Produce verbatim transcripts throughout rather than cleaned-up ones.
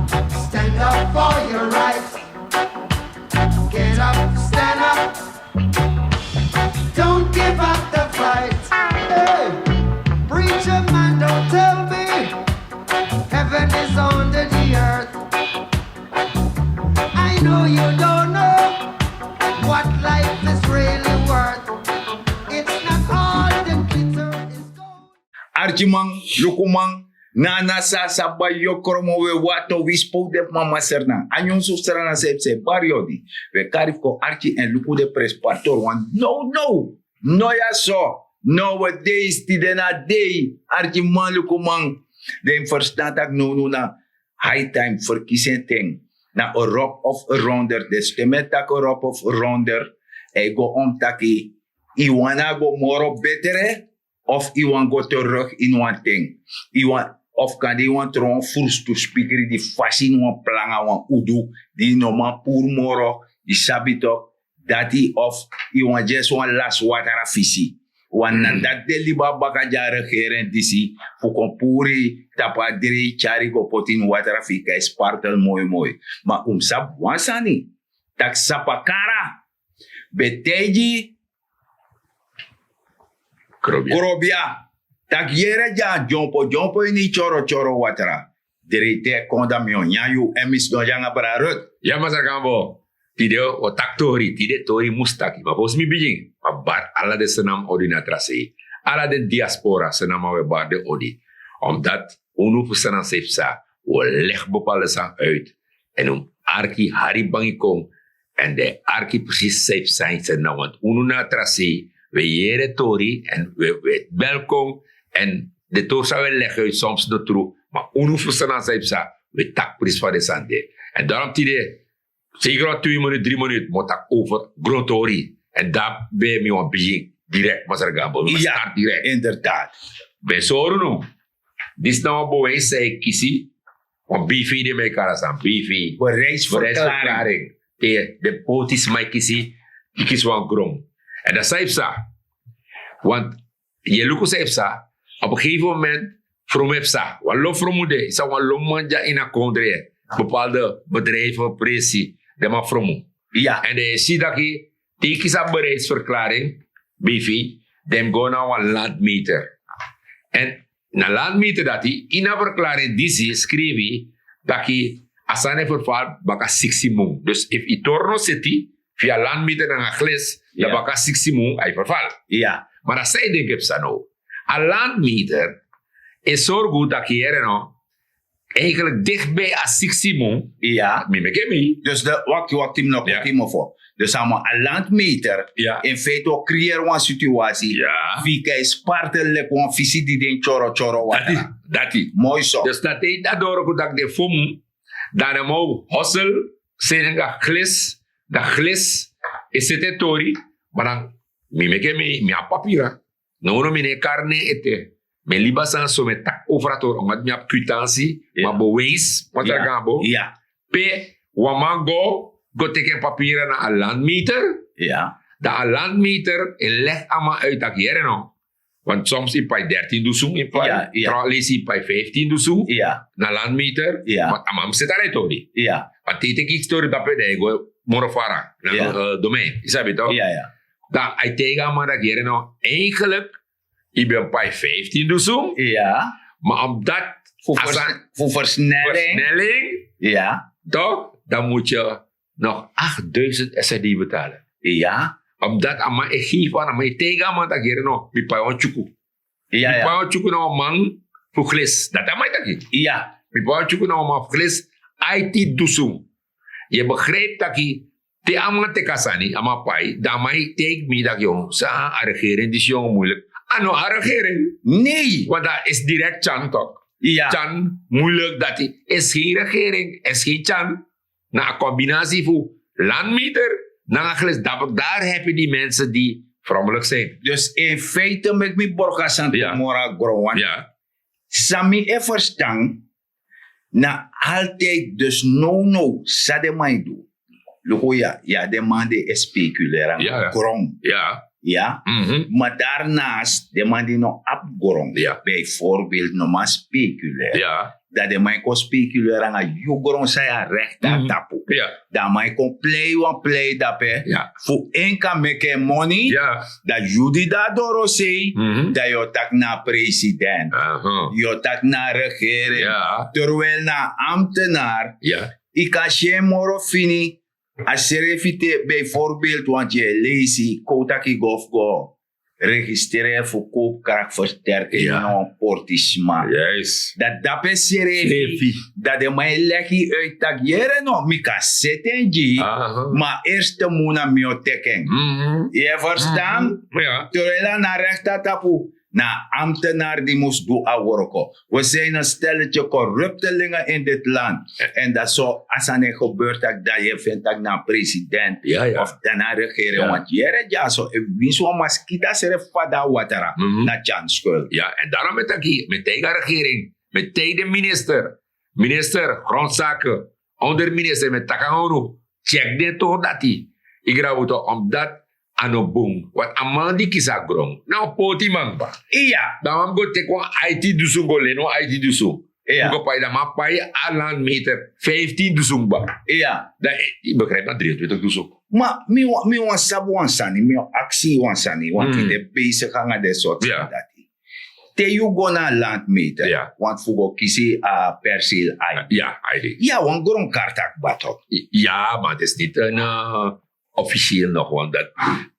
Stand up for your rights. Get up, stand up. Don't give up the fight. Hey, preacher man, don't tell me heaven is under the earth. I know you don't know what life is really worth. It's not all the glitter is gold. Arkiman, lukuman, nana sasa bayokromo we wato wi spow de fu mama serna anyun suf serna sepse bariodi. We kari fu kon arki en luku de prespartor wan no no no ya so. No we deis tide na dei. Arkiman, lukuman, den verstan tak no no na high time verkiezing ting. Na erop of eronder de stemmen tak erop of eronder. En go om taki iwana go moro betere of iwan go terug in wan ting. Iwan of kan di wan tron furstu spikri di fasi in wan planga wan udu di no man pur moro. Di sabi tok dati of iwan jes wan las watra fisi. Wan na dati de liba baka di a regeren disi fu kon puri tapu a drei tyari go poti ini watra fika e spartel moi moi. Ma un mus sabi wan sani tak sapakara ben taigi krobia tak yere di a dyompo dyompo ini tyoro tyoro watra. Dreite kon dan mi o nyan yu èn mi sidon de nanga brada rut. Ya masra kambo. Tide o taki tori tide tori mus taki ma fosi mi bigin ma bari ala den sernam odi na tra sei. Ala den diaspora sernam a we bari den odi. Omdat unu fu sernam sei psa wi o legi bepalde sani uit. Èn un arki hari bangi kon èn den arki presis sei psa ini sernam want unu na tra sei. Wi e yere tori èn wi e bel kon èn den tori san wi e legi uit soms no tru. Ma unu fu sernam sei psa wi e taki prisi fa den sani de. Èn darom tide seker wan twee minut dri minut mi o taki over grontori. Èn dan ben mi wan bigin direkt masra gambo mi o start direkt. Inderdaad. Ben sori unu disi na wan bewijs san e kisi wan bv di mi e kari a sani bv bereisverklaring. Te den poti sma e kisi yu kisi wan gron. Èn dan san e psa want yu e luku san e psa. Op en gegeven moment fromu e psa wan lo fromu de yu sabi wan lo man dya ini a kondre bepaalde bedrijfe presi den man fromu. Èn den e si daki te yu kisi a bereisverklaring bv den mus go na wan landmeter. Èn na landmeter dati ini a verklaring disi skrifi taki a sani e verval baka siksi mun dus efu yu torno seti fu yu a landmeter nanga glis dan baka siksi mun a e verval. Ma dan san yu denki e psa now a landmeter e sorgu taki yere no eigenlik diktbi a siksi mun. Mi meki en mi dus de wakti wakti mi no koti mofo. Dus a man a landmeter in feite o kriyeri wan situasi fu yu kan e spartel leki wan fisi di den tyoro tyoro watra. Dati moi so dus dati e dati doro ku daki den fomu dan den man o hosel seni nanga glis dan glis e seti en tori. Ma dan mi meki en mi abi papira. Nownow mi no e kari nen ete. Mi e libi a sani so mi e taki over a tori omdat mi abi kwitansi ma bewijs masra gambo. Pe wan man go go teki en papira na a landmeter. Dan a landmeter e legi a man uit taki yere no want soms yu pai dertin dusun yu pai tron lesi yu pai fiftin dusun na landmeter. Want a man mus seti a raitori. Want te yu teki yu stori dape dan yu go moro fara na domein yu sabi to. Dan a e taigi a man daki yere no eigenlik yu ben pai fiftin dusun. Ma omdat fu versnelling to dan mut yu nog acht duizend srd betalen. Omdat a man e gefi wan a man e taigi a man daki yere no mi pai wan tyuku. Mi pai wan tyuku na wan man fu glis dati a man e taki. Mi pai wan tyuku na wan man fu glis aiti dusun. Yu e begripi taki te a man teki a sani a man pai dan a man e taigi mi daki yong san a regering disi yong muilik. A no a regering nei want dan isi direkt tyan tok. Tyan muilik dati isi gen regering isi gen tyan. Na a kombinasi fu landmeter nanga glis dapu dari hebi di mensen di fromelik sin. Dus in feite meki mi borga santi moro a gron wan. San mi e ferstan na altijdi dus nownow san den man e du. Luku ya ya den man di e spekuleren nanga gron. Ya. Ma daarnaast den man di no abi gron, bijvoorbeeld no man speculeer, dan den man e kon speculeer nanga yu gron san yu a rekti na tapu. Dan a man e kon plei wan plei dape fu en kan meki en moni. Dan yu di de na dorosei, dan yu o taki na a president, yu o taki na a regering, terwijl na a ambtenaar, yu kan si en moro fini. A srefi te bijvoorbeeld want yu e leisi kowtaki go fu go registreer fu koopkracht versterking na wan portisma. Dan dape srefi dan den man e legi yu uit taki yere no mi kan seti en gi yu, ma eerste mun na mi o teki en. Yu e verstan? Terwijl a na rekta tapu na a ambtenaar di mus du a worko. We zijn een stelletje corruptelingen in dit land. En dat zo a sani e gebeur taki dan yu e feni taki na a president of dan na a regering want yere dyaso efu winsi wan maskita srefi fada a watra na tyan skul. Ya, en daarom mi taki mi e taigi a regering, mi e taigi den minister, minister grondzaken, onderminister, mi e taki nanga unu, tyeki den tori dati. Yu grabu to omdat a no bun want a man di kisi a gron na wan poti man kba. Iya. Dan a man mus go teki wan aiti dusun go leni wan aiti dusun. Iya. Fu go pai dan a man pai a landmeter fiftin dusun kba. Iya. Dan yu begrijp na dri en twintik dusun. Ma mi wani sabi wan sani mi o aksi yu wan sani want yu de besigi nanga den sortu sani dati. Te yu go na a landmeter want fu go kisi a perseel aidi. Ya, wan gronkarta kba tok. Ya, ma disi niti en officieel nog want dat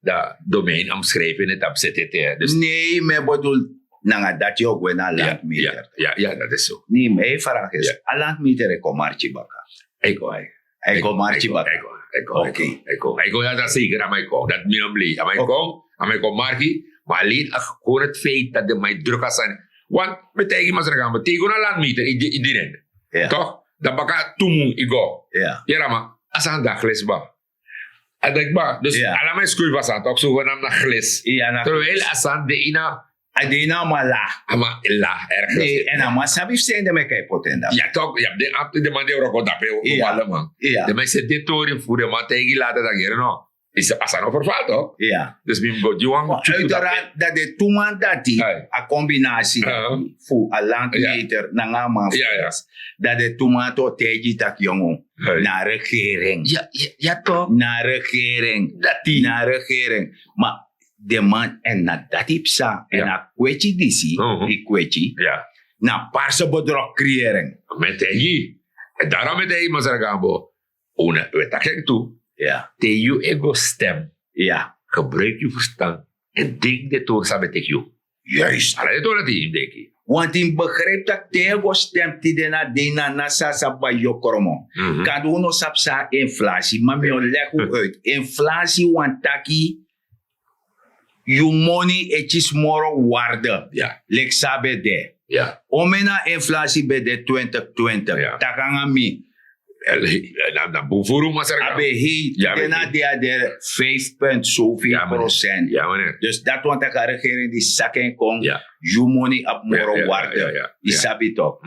dat domein omschrijven het op ztt. Dus nee, mi e bedoel nanga dati yu o gwe na a landmeter. Ya, dat is so. Nee, mi e vraag is a landmeter e kon marki baka? Ai kon ai. Ai kon marki baka? Ai kon ai kon ai kon ai kon ya dat zeker a man e kon dat mi no beli a man e kon a man e kon marki. Maar alleen a gewoon het feit dat de man e druk a sani. Want mi taigi masra gaan mi taigi unu a landmeter yu dini en. Toch? Dan baka tu mun yu go. Yere a man a sani dan glis kba. A dati kba dus ala man e skuifi a sani tok so go na mi na glis. Terwijl a sani de ini a de ini a man la. A man la ergens. En a man sabi fu seni den meki a e poti en dape. Ya tok yu abi den abi den man di e wroko dape. Yu abi den man yu seti den tori fu den man taigi lata dati yere no. Yu sabi a sani no verval tok. Dus mi mus go gi wan. Uiteraard dati den tu man dati a kombinasi dati fu a landmeter nanga a man fu a rest. Dati den tu man dati o taigi yu tak' yongu, na a regering. Ya tok na a regering. Dati na a regering. Ma den man èn na dati psa èn a kweti disi di kweti na parse bedrog kriyering. Mi e taigi yu. Èn daro mi e taigi masra gambo. Unu e taki en tu. Te yu e go stem, gebruiki yu ferstan èn denki den tori san ben teki yu. Juist ala den tori dati yu mus denki. Want yu mus begrijpi tak' te yu e go stem tide na dei na a nasi a sabi bai yu o kromo. Kande un no sabi san na inflasi ma mi o legi un uit inflasi wani taki yu moni e kisi moro warde. Leki san a ben de. Omeni a inflasi ben de twintig twintig taki nanga mi. Na bun furu masra a ben hei. Te na de a de vijf punt soveel procent. Dus dati wani taki a regering di saki en kon yu moni abi moro warde. Yu sabi tok?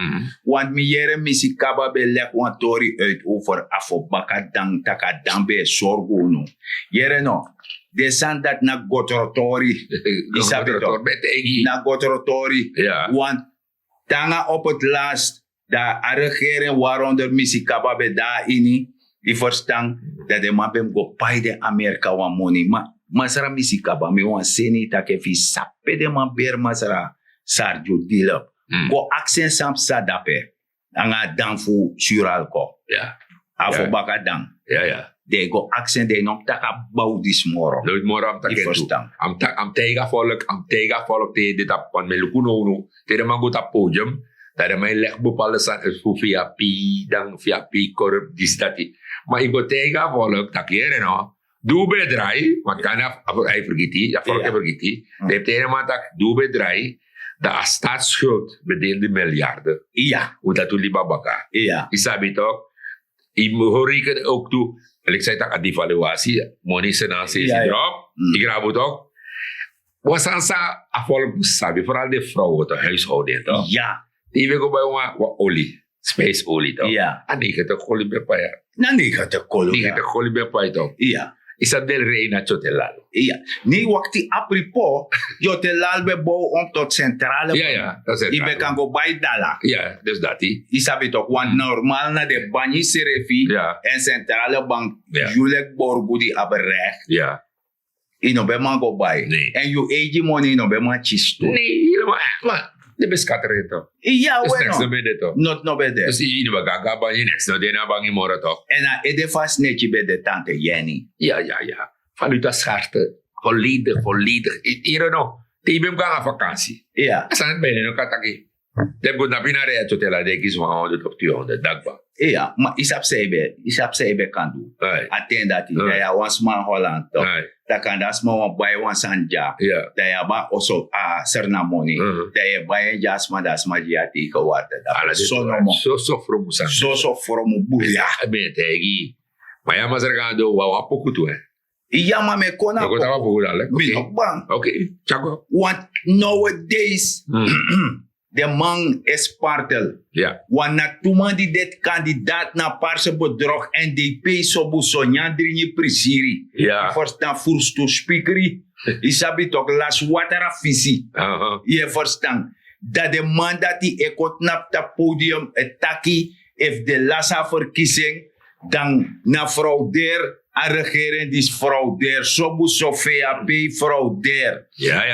Want mi yere misi kaba ben leki wan tori uit over a fo baka dan tak' a dan ben e sorgu unu. Yere no? Den sani dati na gotrotori. Yu sabi tok? Na gotrotori. Want te nanga op het last dan a regering waronder misi kaba ben de na ini. Yu ferstan? Dan den man ben mus go pai den amerika wan moni ma masra misi kaba mi wani seni yu tak' efu yu sabi pe den man beri masra sardi yu dilep, go aksi en san psa dape. Nanga a dan fu suralko. A fo baka dan. Dan yu go aksi en dan yu no mus taki a bow disi moro. Noiti moro a mus taki en tu. A mus taigi a folk a mus taigi a folk te yu de tapu wan mi e luku nownu te den man go tapu podium dan den man e legi bepalde sani fu fi a pi dan fi a pi korup disi dati. Ma yu go taigi a folk tak' yere no? Di un ben e drai want kande a fu a yu fergiti a folk e fergiti. Dan yu mus taigi den man tak' di un ben e drai dan a statsschuld ben de ini di miljarde. Iya. Un dati un libi a baka. Iya. Yu sabi tok? Yu mus rekeni ook tu. Leki san yu taki a devaluasi moni senansi isi drop. Yu grabu tok? Wan sani san a folk mus sabi foral den frow tok huishouden tok? Iya. Te yu ben go bai wan oli, spijsoli tok? A negentig oli ben pai. Na negentig oli ben pai tok? Iya. Yu sabi den rei na tyotelal. Iya. Ni wakti apripo, tyotelal ben bow om tot sentrale. Yu ben kan go bai dala. Yu sabi tok wan normal na den banyi srefi. En sentrale bank, yu leki borgu di abi rek. Yu no ben man go bai. En yu eigi moni yu no ben man kisi tu. Ne yu no man. Ma den ben skatter en tok. Iya we no. Noti no ben de. Dus yu no ben go na go na bangi neks no de na bangi moro tok. En a ede fu a sneki ben de tante yeni. Ya ya ya. Valuta scharte. Volledig volledig. Yu no no. Te yu ben go na vakansi. Ya a sani ben no kan taki. Den go na bina rei a tyotel a den kisi wan honderd of tu honderd dakba. Iya ma yu sabi san yu ben kan du. A ten dati dan yu abi wan sma na holland tok. Dan kanda a sma wan bai wan sani dya. Dan yu abi a oso a sernamoni. Dan yu e bai en gi a sma dan a sma gi yu a tegenwater dan so nomo. Soso fromu sani. Soso fromu buya. Ben e taigi yu. Ma yu a masra kan du wan wan poku tu. Iya ma mi e kon na poku. Mi no kban. Oke. Tyago. Want nowadays den man e spartel. Wan na tu man di deti kandidat na parse bedrog èn den e pei sobu so nyan dringi prisiri. Yu ferstan furstu spikri. Yu sabi toki lasi watra fisi. Yu e ferstan? Dan den man dati e kon tnapu tapu podium e taki efu den lasi a ferkisi en dan na fraudeer. A regering disi fraudeer sobu so fei a pei fraudeer.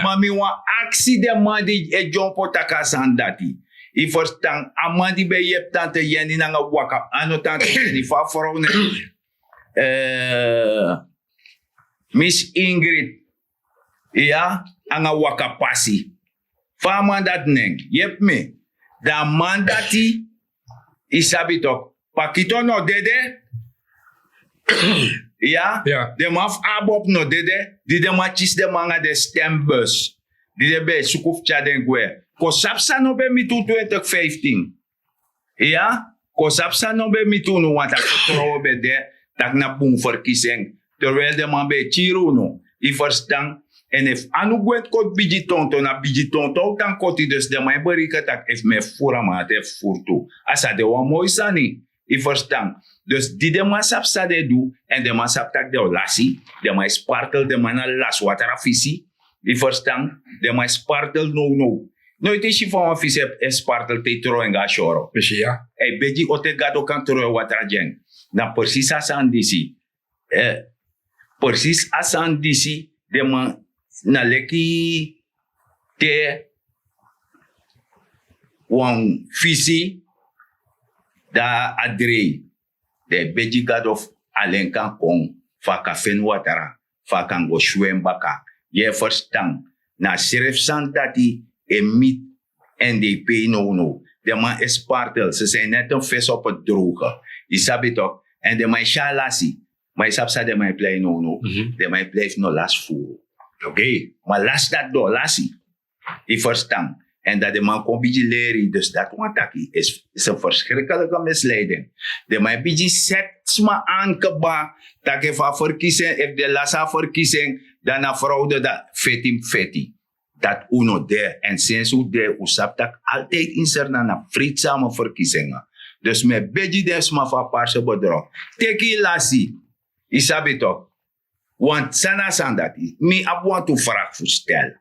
Ma mi wani aksi den man di e dyompo taki a sani dati. Yu ferstan? A man di ben yepi tante yeni nanga waka a no tante yeni fu a frow nen. Miss ingrid iya nanga waka pasi. Fa a man dati nen yepi mi? Dan a man dati yu sabi toki pakito no dede. Iya. Den man fu abop no dede di den man kisi den man nanga den stembus di den ben e suku fu tyari den gwe. Kon sabi san no ben miti un twintig fiftin. Iya. Kon sabi san no ben miti unu wanta kon trowe ben de tak' na bun ferkisi en. Terwel den man ben e kiri unu. Yu ferstan? Èn efu anu gwenti koti bigi tonton na bigi tonton un tan koti dus den man e berike tak' efu mi e furu a man ati e furu tu. A sa de wan moi sani. Yu ferstan? Dus di den man sabi san den e du èn den man sabi tak' den o lasi. Den man e spartel den man na lasi watra fisi. Yu ferstan? Den man e spartel nownow. Noiti yu si fa wan fisi e spartel te yu tron en go na syoro. Èn begi ote gado kan tron en watra gi en. Na presis a sani disi. Presis a sani disi. Den man na leki te wan fisi dan a drei. Dan e begi gado fu alen kan kon fu a kan feni watra fu a kan go swem baka. Yu e ferstan? Na a srefi sani dati e miti. Èn den e pei nownow. Den man e spartel se san e neti en fesi opo droge. Yu sabi toki? Èn den man e si a lasi. Ma yu sabi san den man e plei nownow? Den man e plei fu no lasi furu. Ma lasi dati den o lasi. Yu ferstan? Èn dan den man kon bigin leri dus dati wan taki isi en ferskrikiliki misleiding. Den man e bigin seti sma an kba tak' efu a ferkisi en efu den lasi a ferkisi en dan na frowde dan feti mus feti. Dati un no de èn sensi un de un sabi tak' altijdi ini serna na freiti sama ferkisi en. Dus mi e begi den sma fu a parse bedrog teki yu lasi. Yu sabi toki? Want san na a sani dati mi abi wantu frak fu stel.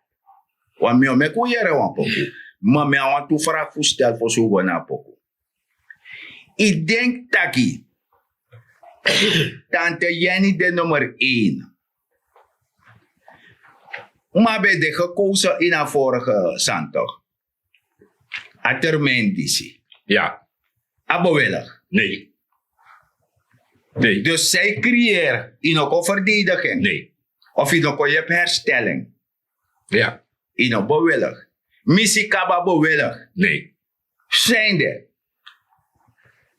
Want mi o meki un yere wan poku. Ma mi abi wantu frak fu stel fosi un go na a poku. Yu denki taki tante yeni de nummer een? Ma ben de gekozen ini a vorige sani tok? A termijn disi. Ya. A bewillig? Nee. Nee. Dus zij creëren yu no kon verdedigen? Nee. Of yu no kon yepi herstellen? Ya. Yu no bewillig? Misi kaba bewillig? Nee. Zijn de?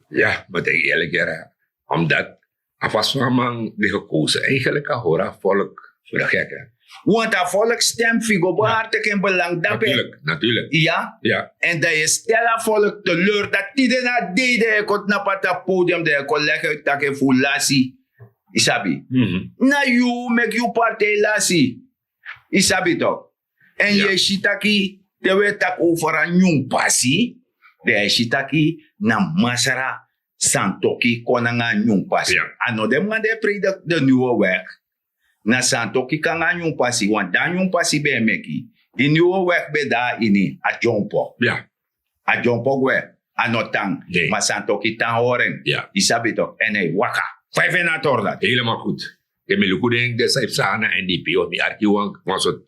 Ya ma dan yu eerlik yara. Omdat a fasi wan man ben gekozen eigenlijk a hori a volk fu de gekke. Want a volk stem fu yu go behartigi en belang dape. Natuurlik. Ya. En dan yu stel a volk teleur dati tide na a dei dan yu kon tnapu a tapu podium dan yu kon legi uit taki fu lasi. Yu sabi? Na yu meki yu partij lasi. Yu sabi toki? Èn yu e si taki te wi e taki over a nyun pasi dan yu e si taki na masra santoki kon nanga a nyun pasi. A no den man di e prei de niwe wek. Na santoki kon nanga a nyun pasi, want dan a nyun pasi ben e meki. Di niwe wek ben de na ini, a dyompo. A dyompo gwe, a no tan. Ma santoki tan hori en. Yu sabi tok, èn a e waka. Fa yu feni a tori dati? Helemaal goed. Te mi luku den, den san yu psa na N D P, wan mi arki wan, wan sortu,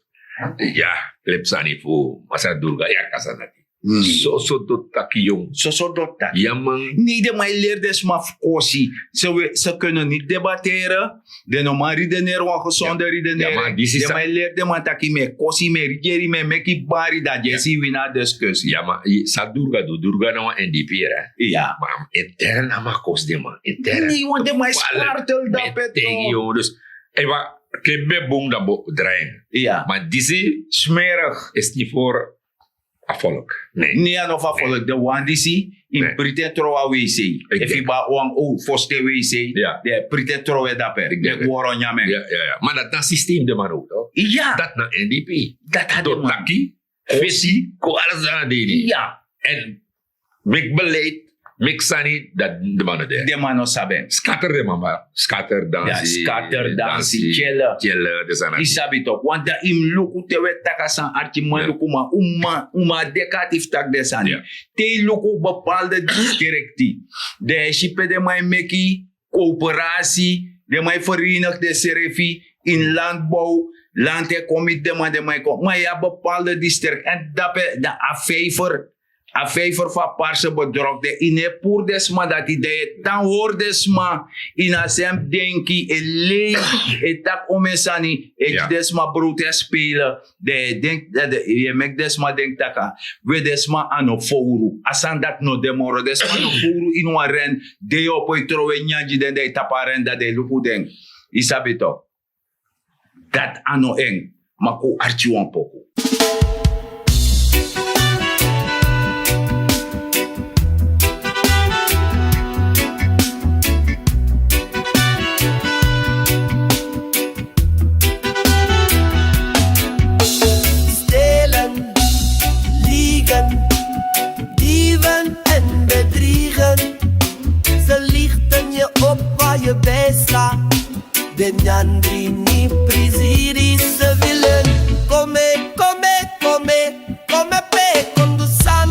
ya, lepsani fu Masra Durga, ya, kasa dati. Soso do taki, yong. Soso do taki. Ya, man. Nee, den man e leri den sma fu kosi. Ze kunnen niet debatteren. Den no man redeneri wan gezonde redeneri. Den man e leri den man taki mi e kosi, mi e rigeri, mi e meki bari, dan yu e si yu wini a discussie. Ya, ma san Durga du, Durga na wan N D P, hè? Ma intern a man kosi den man. Intern. Nee, want den man e spartel dape. Tegi, yong. Dus, ewa, ke ben bun dan bo drain. Ma disi smerig. Is niet voor a volk. Nee. Nee, a no fu a volk. Den wan disi, yu priti en trowe a wc. Efu yu ben abi wan ow fosten wc, den e priti en trowe dape. Den e woro nyan en. Ma dati na systeem den man no, toch? Dati na N D P. Dati na den man. Taki, fesi, go, alles na dei. Èn meki beleid, meki sani, dati den man no de. Den man no sabi en. Skater den man, ma skater, dansi, skater, dansi, tyele. Tyele, den sani. Yu sabi tok, want dan yu mus luku te wi e taki a sani, arkiman, luku man, un man, un man de kati fu taki den sani. Te yu luku bepaalde distrikti, dan yu e si pe den man e meki koperasi, den man e verenigde srefi in landbouw, land e kon miti den man, den man e kon. Ma yu abi bepaalde district, èn dape dan a vijver, a vijver fu a parse bedrog de, yu no e puru den sma dati, dan yu e tan hori den sma ini a sem denki, e lei, e taki omeni sani, e gi den sma brood e spele. Dan yu e denki, dan yu e meki den sma denki taki, we, den sma a no fowru. A sani dati no de moro. Den sma no fowru ini wan ren. Den yu o poi trowe nyan gi den, dan yu tapu a ren, dan den e luku den. Yu sabi tok. Dati a no en. Ma kon arki wan poku. Stelen, liegen, dieven en bedriegen. Ze lichten je op waar je bij staat. Den nyan drini prisiri, ze willen. Kome, kome, kome, kome pe kon du san.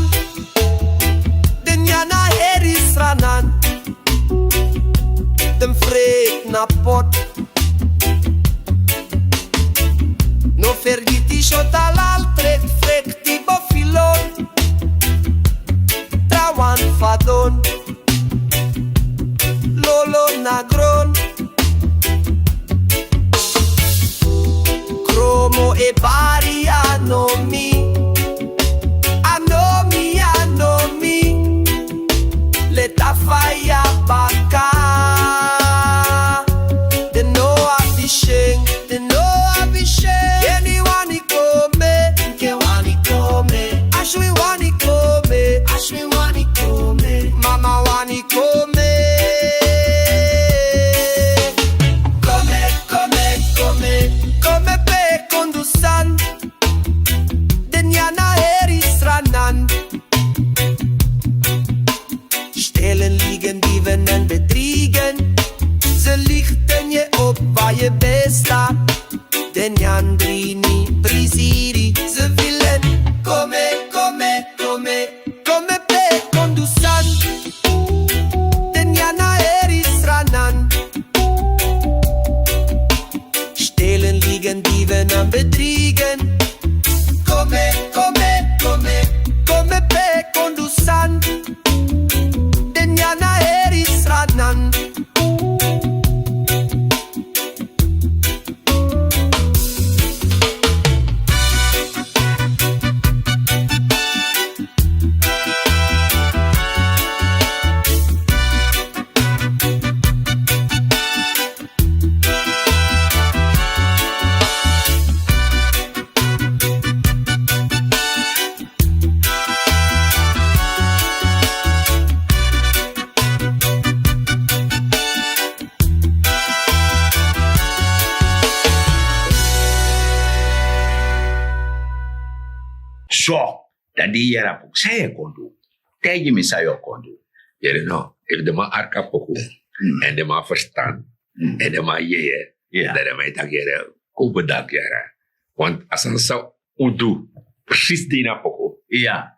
Den nyan na heri Sranan. Den freti na pot. No fergiti shotalal, trek frekti bofilon. Trawan fadon. Lolo na gron. Kromo e bari, a no mi. A no mi, a no mi. Leti a faya baka. Den no abi syen, den no abi syen. Eni wani kome, enke wani kome. Ashwi wani kome, ashwi wani kome. Mama wani kome. Kome, kome, kome. Kome pe kon du san. Den nyan na heri Sranan. Stelen, liegen, dieven en bedriegen. Ze lichten je op waar je bij staat. Den nyan drini prisiri, ze willen. Kome, kome, kome. Kome pe kon du san. Den nyan na heri Sranan. Stelen, liegen, dieven en bedriegen. Kome, kome, kome. Kome pe kon du san. Den nyan na heri Sranan. So, dan di yu yere a poku, san yu e kon du? Taigi mi san yu o kon du. Yere no, efu den man arki a poku, èn den man ferstan, èn den man yeye, Dan den man e taki yere, kon bedank yere. Want a sani san un du, precies de na poko.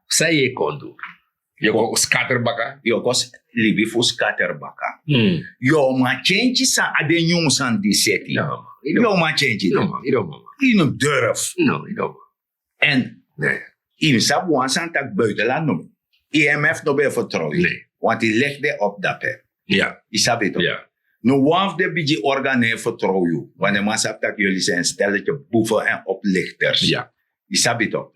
San yu e kon du? Yu o kon skatter baka. Yu o kon libi fu skatter baka. Yu o man change san a den nyun sani di seti. Yu o man change den. Yu no durf. En yu sabi wan sani tak' buitenland no, imf no ben e vertrouw yu. Want yu leg den op dape. Yu sabi tok. No wan fu den bigi organ no e vertrouw yu, want den man sabi tak' yuli sen stel dat yu bufen en oplichters. Yu sabi tok.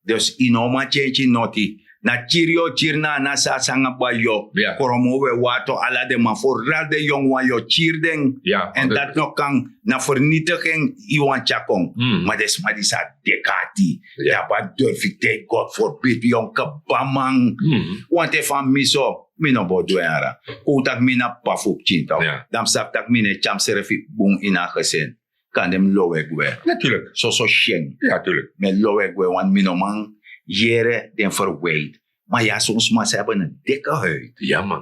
Dus yu no man change noti. Na kiri yu o kiri na a nasi a sanga bai yu. Kromo we wato ala den man foral den yongu wan yu o kiri den. En dati no kan na vernitiging. Yu wani tyari kon. Ma den sma di sa dekati daba durfi teki god forbidi yongu kaba man. Wanten fan mi so mi no bo du en ara. Kon un taki mi na p'pa fu pikin tok. Dan mi sabi tak' mi no e tyari misrefi bun ini a gesin. Kande mi lowe gwe. Soso syen. Mi e lowe gwe wani mi no man yere den ferweit. Ma ya son sma sa heben en deke huid. Ya man.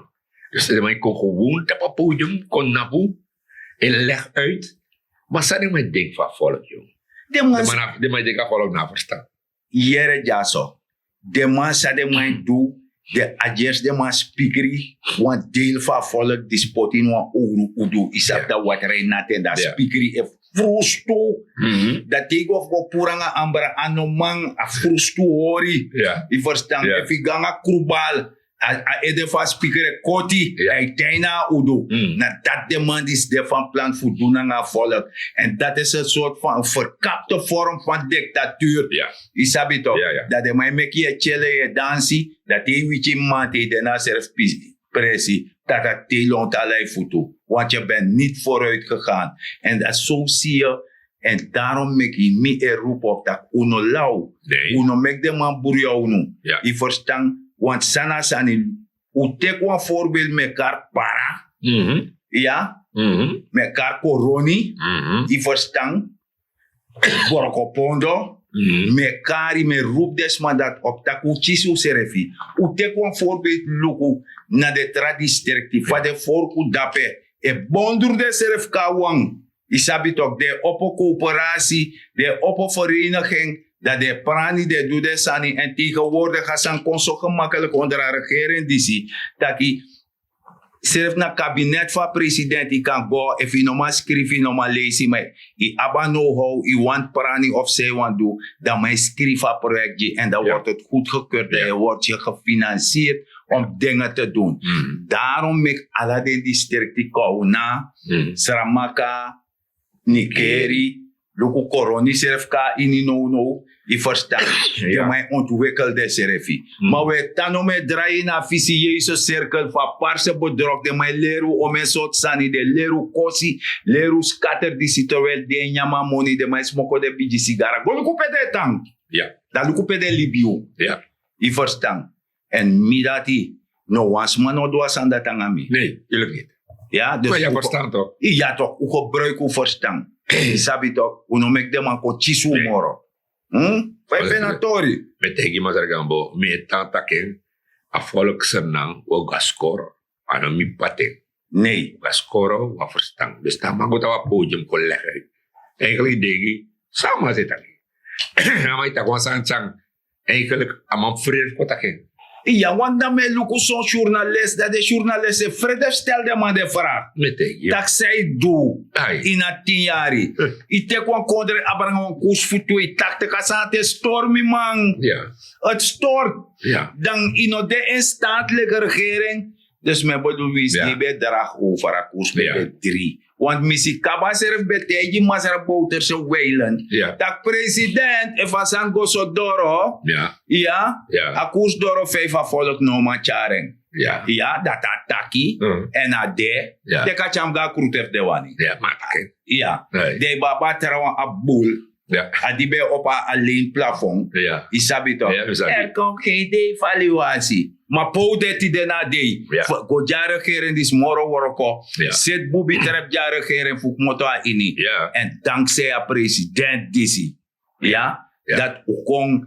Dus den man kon gewon tapu a podium kon napu en leg uit. Ma san den man e denki fu a volk yu? Den man e denki a volk na a verstan. Yere dyaso. Den man san den man e du, den adyers den man spikri wan deil fu a volk disi poti ini wan owru udu yu sabi dan watra e nati en dan a spikri e frustu. Dan te yu go fu go puru nanga ambra a no man a frustu hori. Yu ferstan efu yu go nanga krubal a ede fu a spikri e koti. Dan yu taina a udu. Na dati den man disi de fan plan fu du nanga a volk. En dati is en sort fan en ferkapte vorm fan diktatuur. Yu sabi tok. Dan den man e meki yu e tyele yu e dansi. Dan te yu wiki man te yu de na a serfi presi, tata te yu lontu ala yu futu. Want yu ben niti foruit gegaan. En dan so si yu. En darom meki mi e rupu op tak' un no law. Un no meki den man bruya unu. Yu ferstan? Want san na a sani, un teki wan voorbeeld mekari para. Ya, mekari koroni. Yu ferstan? Boroko pondo. Mekari mi e rupu den sma dati op tak' un kisi unsrefi. Un teki wan voorbeeld luku na den tra distrikti fa den forku dape e bondru densrefi kon na wan. Yu sabi tok den e opo koperasi, den e opo vereniging, dan den e prani den e du den sani. En tegenwoordig a sani kon so gemakkelijk onder a regering disi taki srefi na kabinet fu a president yu kan go efu yu no man skrifi yu no man leisi ma yu abi a know how yu wani prani of san yu wani du, dan man e skrifi a proyekti gi en dan word het goedgekeurd dan yu word yu gefinansierd om dingen te doen. Daarom meki ala den distrikti kowna, sramaka, nikeri, luku koroni srefi kon na ini nownow. Yu ferstan? Den man e ontwikkel densrefi. Ma wi e tan nomo e drai ini a visiyeuze sirkel fu a parse bedrok den man e leri un omen sortu sani den leri un kosi, leri un skatter disi terwel den e nyan mi a moni den man e smoko den bigi sigara go luku pe den e tan. Dan luku pe den libi un. Yu ferstan? Èn mi dati, no wan sma no du a sani dati nanga mi. Nei, yu luk niti. Ya dus, ma yu a ferstan tok? Ya tok un gebruiki un ferstan. Yu sabi tok un no meki den man kon kisi un moro. Fa yu feni a tori? Mi e taigi masra gambo mi e tan taki en. A folksernan un o go a skoro. A no mi pati en. Nei, un go a skoro un a ferstan dus te a man go tapu a podium kon legi uit. Eigenlik yu denki san a man sa e taki? A man e taki wan sani san eigenlik a man frede fu kon taki en. Ya want dan mi e luku son journalist dan den journalist e frede fu stel den man den frag. Mi e taigi yu taki san yu du ini a tin yari? Yu teki wan kondre abra nanga wan kosi fu twee taktik a sani ati e stori mi man. Eti stori. Dan yu no de in staat leki regering. Dus mi e bedoel winsi di ben e dragi over a kosi ben ben dri. Want mi si kaba srefi ben taigi masra bowterse weilen tak' president efu a sani go so doro, iya, a koersdoro vijf a volk no man tyari en. Iya dati a taki. Èn a de teki a tyari mi go na krutu efu den wani. Iya. Den e baba trawan a bul. A di ben e opo a len plafon. Yu sabi tok? Èn kon gen dei fu a liwansi ma powde tide na a dei. Go gi a regering disi moro wroko. Seti bubi trepu gi a regering fu kmoto na ini. Èn danksei a president disi, ya, dati un kon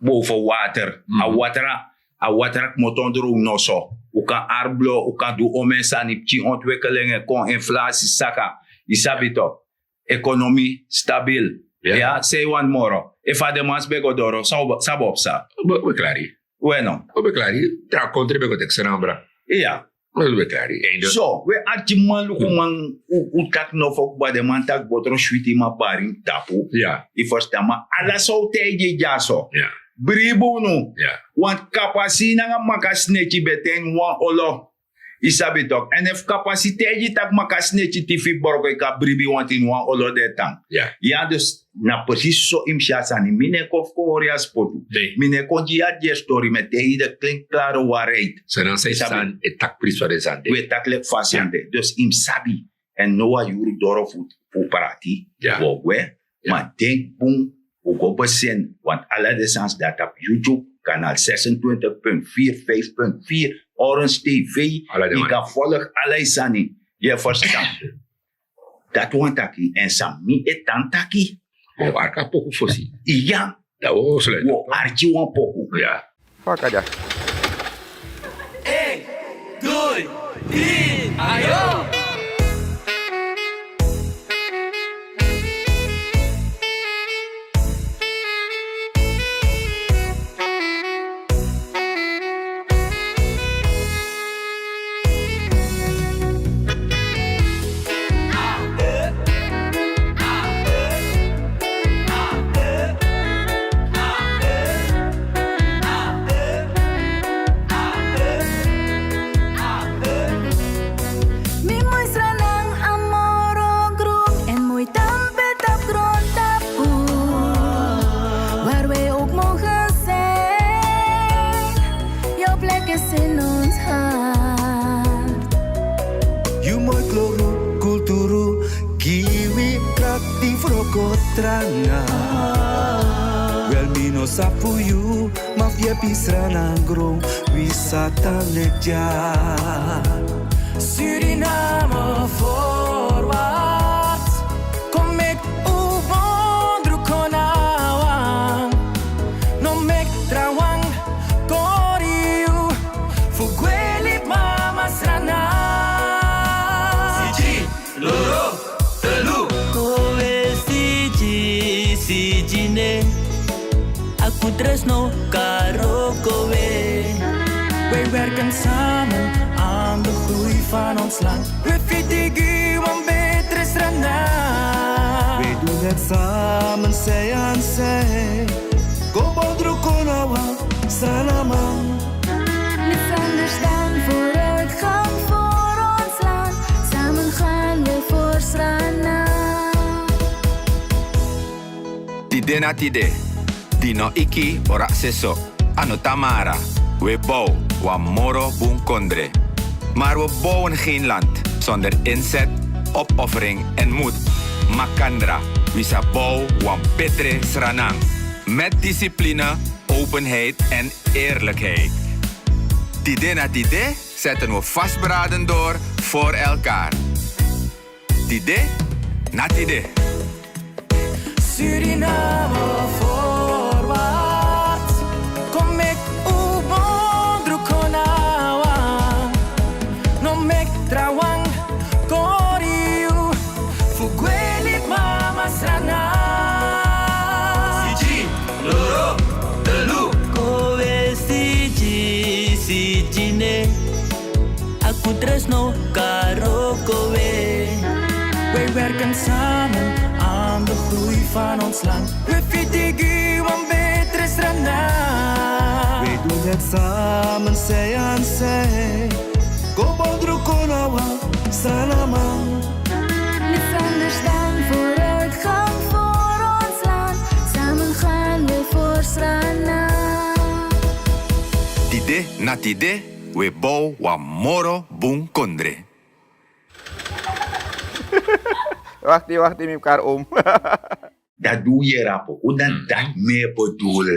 boven water. A watra a watra kmoto ondro un noso. Un kan arblo un kan du omen sani pikin ontwikkeling e kon inflasi saka. Yu sabi tok, ekonomi stabil. Ya, san yu wani moro? Efu a demans ben go doro, san o ben psa? We klari. We no. O ben klari. Tra kontre ben go teki sranambra. Ya. We klari. So we arkiman lukuman, un taki no fo kba den man taki botro switi man bari mi tapu. Yu ferstan? Ma ala san un taigi yu dyaso, bribi unu. Want kapasi nanga makasneki ben tan ini wan olo. Yu sabi tok? Èn efu kapasi taigi yu tak' makasneki tifi broko yu kan bribi wanti ini wan olo den e tan. Ya, dus na presisi so yu mus si a sani. Mi no e kon fu kon hori a spotu. Mi no e kon gi yu a dyesi tori, mi e taigi yu de klinklare warheid. San na san yu sani e taki prisi fa den sani de. We taki leki fa a sani de. Dus yu mus sabi. Èn now a yuru doro fu prati. Wi o gwe. Ma denki bun, un go besen. Want ala den sani dati tapu YouTube, kanal zesentwintig punt vier, vijf punt vier, Orange TV. Yu kan volg ala yu sani. Yu e ferstan? Dati wan taki. Èn san mi e tan taki, o arki a poku fosi. Ya. Dan wi o arki wan poku. Ya. Faka dya. Een, twee, drie, ayo. Mi moi sranang a moro grun, en moi tampe tapu grontapu. Waar wij ook mogen zijn, jouw plek is in ons hart. Yu moi kloro, kulturu, gi wi krakti fu wroko tranga. Wel mi no sabi fu yu, ma fu yepi Sranan gron, wi sa tan leki dya. Suriname voorwaarts, kon meki un bondru kon na wan. No meki trawan kori yu fu gwe libi mama Sranan. Siki, loro, telu. Kowe siki, siki ne. Aku tres no karo kowe. Wij werken samen aan de groei van ons land. We verdedigen een betere Sranan. Wij doen het samen, zij aan zij. Kom, bondru kon na wan, Sranaman. Niets anders dan vooruitgang voor ons land. Samen gaan we voor Sranan. Tide na tide, di no iki o raksi so, a no tamara. We bow wan moro bun kondre. Maar we bouwen geen land zonder inzet, opoffering en moed. Makandra, wi sa bow wan betre Sranan. Met discipline, openheid en eerlijkheid. Tide na tide zetten we vastberaden door voor elkaar. Tide na tide. Suriname voorwaarts. Kon meki un bondru kon na wan. No meki trawan kori yu fu gwe libi mama Sranan. Siki, loro, telu. Kowe siki, siki ne. Aku tres no karo kowe. Wij werken samen aan de groei van ons land. We verdedigen een betere Sranan. Wij doen het samen, zij aan zij. Kom, bondru kon na wan, Sranaman. Niets anders dan vooruitgang voor ons land. Samen gaan we voor Sranan. Tide na tide, we bow wan moro bun kondre. Wakti, wakti, mi kari oom. Dati di un yere a poku, na dati mi e bedoel.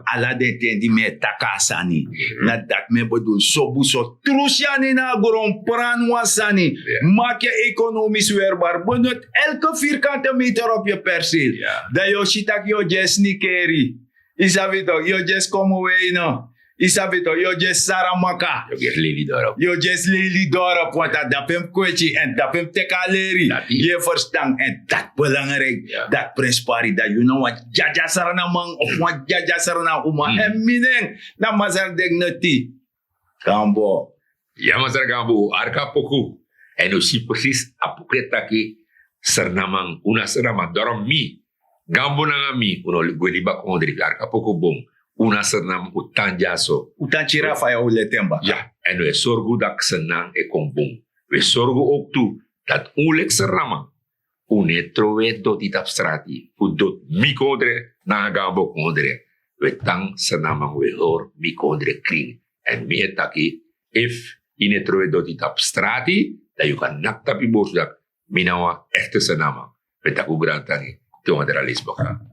Ala den ten di mi e taki a sani, na dati mi e bedoel. Sobu so, tru syani na a gron, pran wan sani. Maak je economisch weerbaar. Benut elke vierkante meter op je perceel. Dan yu o si tak' yu o gi en snikeri. Yu sabi tok, yu o gi en skomoweino. Yu sabi to, yu o gi en saramaka. Yu o gi en sleli dorop. Yu o gi en sleli dorop, want a dape mus kweti en dape mus teki a leri. Yu e ferstan en dati belangriki. Dati prenspari dati yu na wan dyadyasranaman of wan dyadyasrana uma èn mi nen na masra digniti. Gambo. Ya masra gambo, arki a poku. Èn un si presis a poku e taki, srnaman un na srnaman doro mi, gambo nanga mi un no gwe libi a kondre. Arki a poku bun. Un na srnaman un tan dyaso. Un tan kiri a faya un leti en baka. Ya. Èn un e sorgu daki srnan e kon bun. Un e sorgu ouk tu dati un leki srnaman un no e trowe doti tapu strati fu doti mi kondre nanga gambo kondre. Un e tan srnaman un e hori mi kondre krin. Èn mi e taki, efu yu no e trowe doti tapu strati, dan yu kan naki tapu yu borsu daki mi na wan ekte srnaman. Un e taki un grantangi. Te wan dra leisi baka.